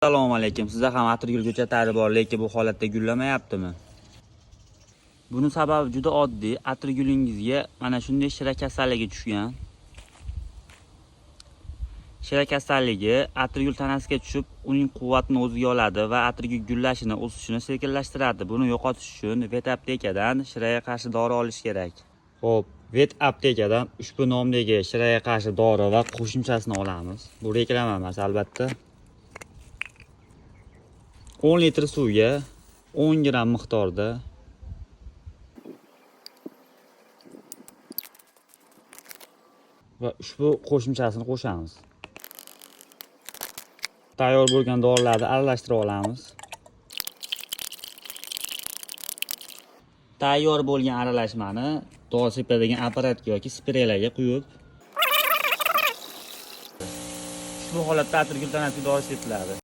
Assalomu alaykum. Sizda ham atirgul ko'chatlari bor, lekin bu holatda gullamayaptimi? Buni sababi juda oddiy. Atirgulingizga mana shunday shira kasalligi tushgan. Shira kasalligi atirgul tanasiga tushib, uning quvvatini o'ziga oladi va atirgul gullashini, o'sishini sekinlashtiradi. Buni yo'qotish uchun vet aptekadan shiraga qarshi dori olish kerak. Xo'p, vet aptekadan ushbu nomdagi shiraga qarshi dori va qo'shimchasini olamiz. Bu reklama emas, albatta. 10 litr suvga 10 gramm miqdorda va ushbu qo'shimchasini qo'shamiz. Tayyor bo'lgan dorilarni aralashtirib olamiz. Tayyor bo'lgan aralashmani dori sepadigan apparatga yoki spreylarga quyib, ushbu holatda atirgul tanasiga dori sepiladi.